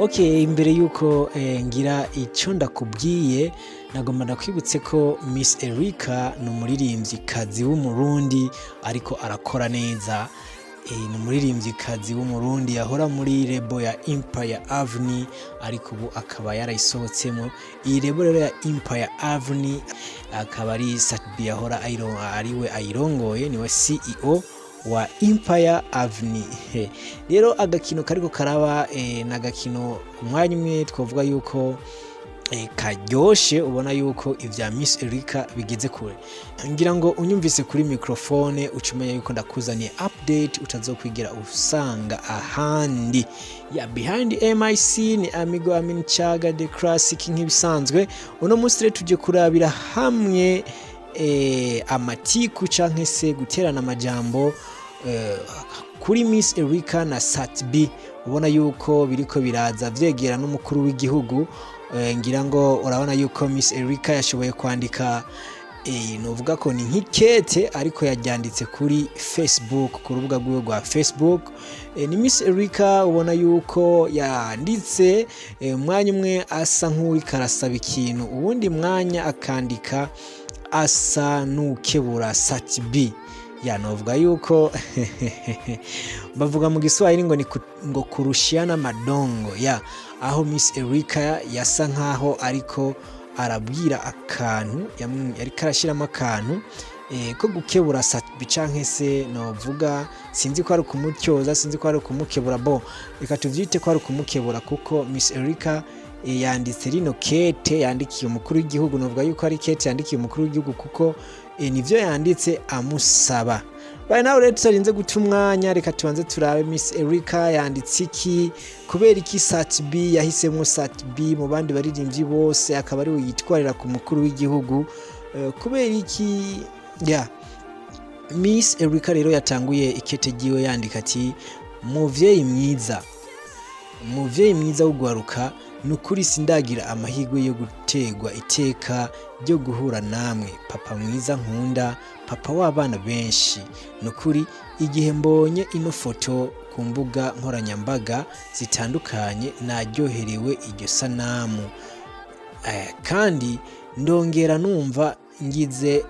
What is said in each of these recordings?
Okay, imbere yuko ngira icyo ndakubwiye, nagomba ndakwibutse ko Miss Erica ni umuririmvyikazi w'Umurundi ariko arakora neza. Ni umuririmvyikazi w'Umurundi yahora muri label ya Empire Avenue, ariko ubu akaba yarayisohotsemo. Iyi label rero ya Empire Avenue akaba ari Sat-B yahora ariwe ayirongoye, niwe CEO wa Empire Avenue. Rero agakino kariko karaba n'agakino umwanya umwe twavuga yuko karyoshe. Ubona yuko ivya Miss Erica bigeze kure. Ngira ngo unyumvise kuri microphone uca umenya yuko ndakuzaniye update utazokwigira usanga ahandi. Ya, behind MIC ni Amigo Amin Chaga the Classic. Nk'ibisanzwe, uno munsi rero tuje kurabira hamwe amatiku canke se guterana amajambo kuri Miss Erica na Sat-B. Ubona yuko biriko biraza vyegera n'umukuru w'igihugu. Ngira ngo urabona yuko Miss Erica yashoboye kwandika, novuga ko ni nk'ikete, ariko yaryanditse kuri Facebook, ku rubuga rwiwe rwa Facebook. Ni Miss Erica ubona yuko yanditse, umwanya umwe asa nk'uriko arasaba ikintu, uwundi mwanya akandika asa n'ukebura Sat-B. Ya, novuga yuko bavuga mu Giswahili ngo ni ngo kurushiana madongo. Ya, aho Miss Erica yasa nkaho ariko arabwira akantu, yariko arashiramo akantu ko gukebura Sat-B, canke se novuga, sinzi ko ari ukumutyoza, sinzi ko ari ukumukebura. Bo reka tuvyite ko ari ukumukebura, kuko Miss Erica yanditse rino kete yandikiye umukuru w'igihugu. Novuga yuko ari kete yandikiye umukuru w'igihugu, kuko nivyo yanditse amusaba. Bari nawe rero tutarinze guta umwanya, reka tubanze turabe Miss Erica yanditse iki, kubera iki Sat-B yahisemwo Sat-B mu bandi baririmbyi bose, akaba ari we yitwarira ku mukuru w'igihugu, kubera iki? Ya, Miss Erica rero yatanguye ikete ryiwe yandika ati: "Muvyeyi mwiza, muvyeyi mwiza w'ugwaruka, ni ukuri sindagira amahirwe yo gutegwa iteka ryo guhura namwe, papa mwiza nkunda, papa w'abana benshi. Ni ukuri igihe mbonye ino foto ku mbuga nkoranyambaga zitandukanye naryoherewe iryo sanamu, kandi ndongera numva ngize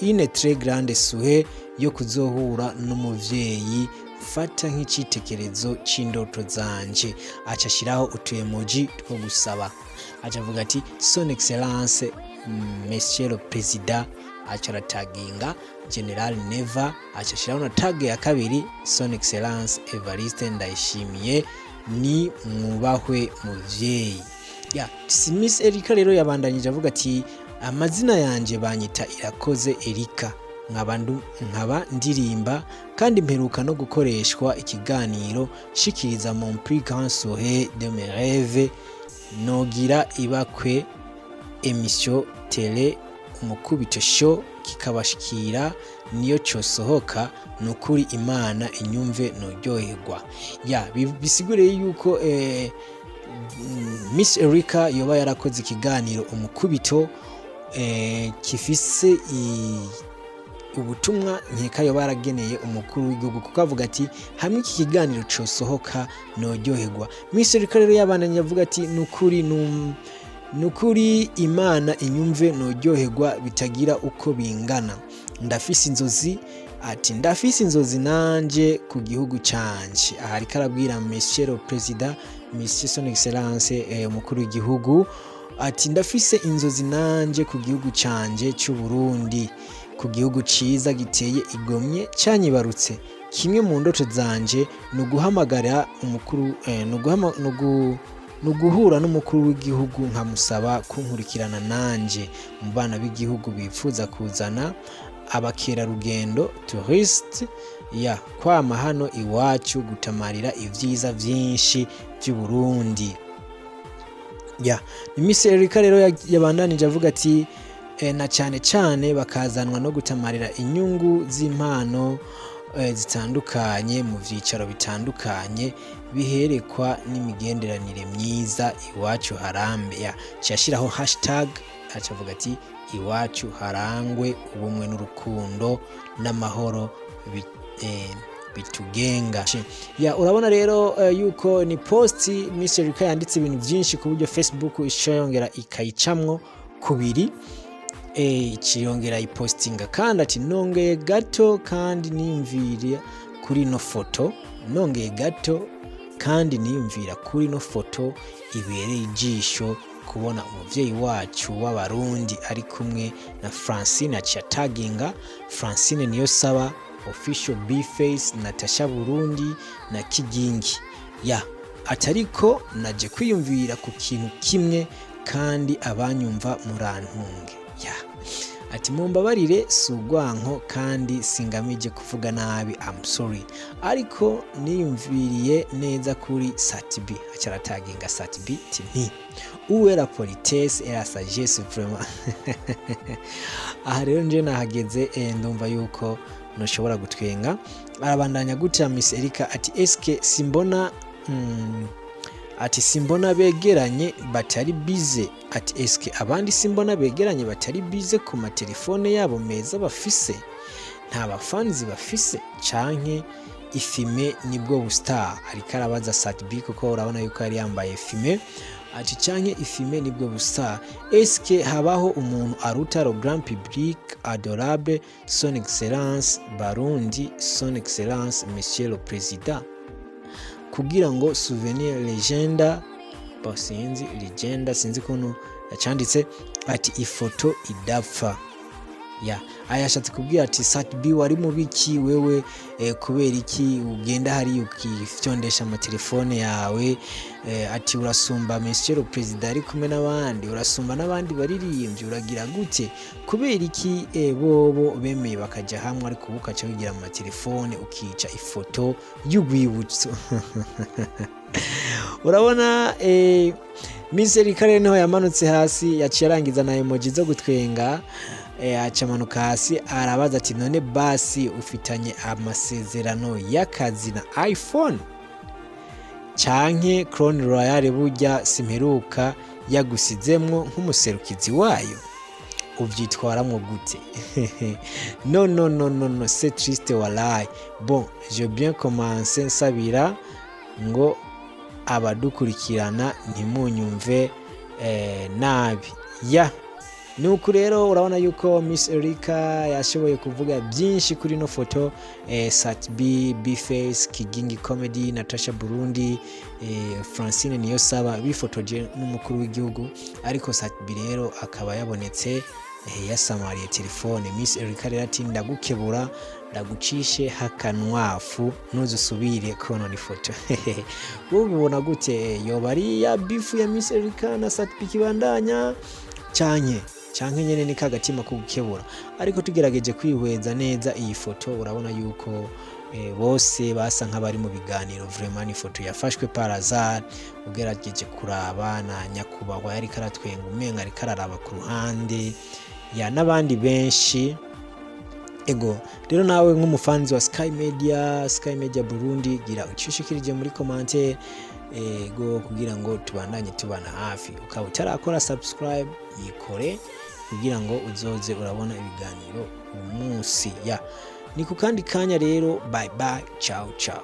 une très grande souhait yo kuzohura n'umuvyeyi mfata nk'icitekerezo c'indoto zanje." Aca ashiraho utu emoji two gusaba, aca avuga ati: "Son Excellence Monsieur le Président", aca arataginga General Neva, aca ashiraho na tag ya kabiri: "Son Excellence Evariste Ndayishimiye, ni mwubahwe muvyeyi." Ya, Miss Erika rero yabandanyije avuga ati: "Amazina yanje banyita Irakoze Erika, nkaba ndirimba kandi mperuka no gukoreshwa ikiganiro nshikiriza mon plus grand souhait de mes rêves, nogira ibakwe émission télé Umukubito Show kikabashikira, niyo cosohoka, nukuri Imana inyumve noryoherwa." Ya, bisiguriye yuko Miss Erica yoba yarakoze ikiganiro Umukubito kifise ubutumwa nkeka yoba yarageneye umukuru w'igihugu, kuko avuga ati: "Hamwe iki kiganiro cosohoka noryoherwa." Miss Erica rero yabandanye avuga ati: "Nukuri nukuri Imana inyumve noryoherwa bitagira uko bingana. Ndafise inzozi", ati: "Ndafise inzozi nanje ku gihugu canje." Aha ariko arabwira Monsieur le Président, Monsieur Son Excellence umukuru w'igihugu, ati: "Ndafise inzozi nanje ku gihugu canje c'u Burundi, ku gihugu ciza giteye igomwe canyibarutse. Kimwe mu ndoto zanje ni uguhamagara umukuru, ni uguhura n'umukuru w'igihugu nkamusaba kunkurikirana nanje mu bana b'igihugu bifuza kuzana abakerarugendo, touriste, ya kwama hano iwacu gutamarira ivyiza vyinshi vy'u Burundi." Ya, ni Miss Erica rero yabandanije avuga ati: "Na cane cane bakazanwa no gutamarira inyungu z'impano zitandukanye mu vyicaro bitandukanye, biherekwa n'imigenderanire myiza iwacu harambe." Ya, ashiraho hashtag, aca avuga ati: "Iwacu harangwe ubumwe n'urukundo n'amahoro." Bitugenga ya. Urabona rero yuko ni post Miss Erika yanditse ibintu byinshi ku buryo Facebook ica yongera ikayicamwo kubiri, ikiyongera ipostinga kandi ati: "Nongeye gato kandi niyumvira kuri ino foto, nongeye gato kandi niyumvira kuri ino foto ibereye ijisho, kubona umuvyeyi wacu w'Abarundi ari kumwe na Francine." Aciye ataginga Francine Niyonsaba Official, Bface, Natasha Burundi na Kigingi ya. Atariko naje kwiyumvira ku kintu kimwe kandi abanyumva murantunge ya. Ati: "Mumbabarire, si urwanko kandi singamije kuvuga nabi, I'm sorry, ariko niyumviriye neza kuri Sat-B." Aca arataginga Sat-B ati nti: "Où est la politesse et la sagesse vraiment?" Aha rero nje nahageze, ndumva yuko ntushobora gutwenga. Arabandanya gutya Miss Erika ati: "Eske simbona ati simbona begeranye batari bize, ati eske abandi simbona begeranye batari bize ku matelefone yabo meza bafise? Nta bafanzi bafise canke ifime nibwo bustar?" Ariko arabaza Sat-B kuko urabona yuko yari yambaye fumé. Ati: "Canke ifumé nibwo bustar? Eske habaho umuntu aruta le grand public adorable, son excellence Barundi, son excellence monsieur le président, kugira ngo souvenir legenda bo sinzi legenda, sinzi ukuntu yacanditse, ati ifoto idapfa ya?" Aya yashatse kubwira ati: "Sat-B, wari mu biki wewe? Kubera iki ugenda hari ukifyondesha amatelefone yawe? Ati urasumba monsieur le président ari kumwe n'abandi, urasumba n'abandi baririmbyi, uragira gute? Kubera iki bobo bemeye bakaja hamwe, ariko ubu ukaca wigira mu matelefone ukica ifoto y'urwibutso?" Urabona Miss Erika rero niho yamanutse hasi, yaciye arangiza na emoji zo gutwenga, aca amanuka hasi arabaza ati: "None basi ufitanye amasezerano y'akazi na iPhone canke Crown Royal? Burya simperuka yagusizemwo nk'umuserukizi wayo, uvyitwaramwo gute? No, no, no, no, no, c'est triste wallahi. Bon, j'ai bien commencé nsabira ngo abadukurikirana ntimunyumve nabi ya." Nuko rero urabona yuko Miss Erika yashoboye kuvuga byinshi kuri ino foto, Sat-B, Bface, Kigingi Comedy, Natasha Burundi, Francine Niyonsaba bifotoje n'umukuru w'igihugu, ariko Sat-B rero akaba yabonetse yasamariye telefone. Miss Erika rero ati: "Ndagukebura, ndagucishe hakanwafu, ntuzusubire konona ifoto." Wowe ubibona gute? Yoba ari ya beef ya Miss Erika na Sat-B kibandanya, canke nyene ni kagatima ko gukebura? Ariko tugerageje kwihweza neza iyi foto, urabona yuko bose basa nk'abari mu biganiro. Vraiment ni ifoto yafashwe par hasard. Ugerageje kuraba na nyakubahwa yariko aratwenga, umenga ariko araraba ku ruhande ya n'abandi benshi. Ego rero, nawe nk'umufanzi wa Sky Media, Sky Media Burundi, gira ucishikirije muri commentaire, ego, kugira ngo tubandanye tubana hafi. Ukaba utarakora subscribe, yikore kugira ngo uzoze urabona ibiganiro umunsi ya. Ni ku kandi kanya rero. Bye bye, ciao ciao.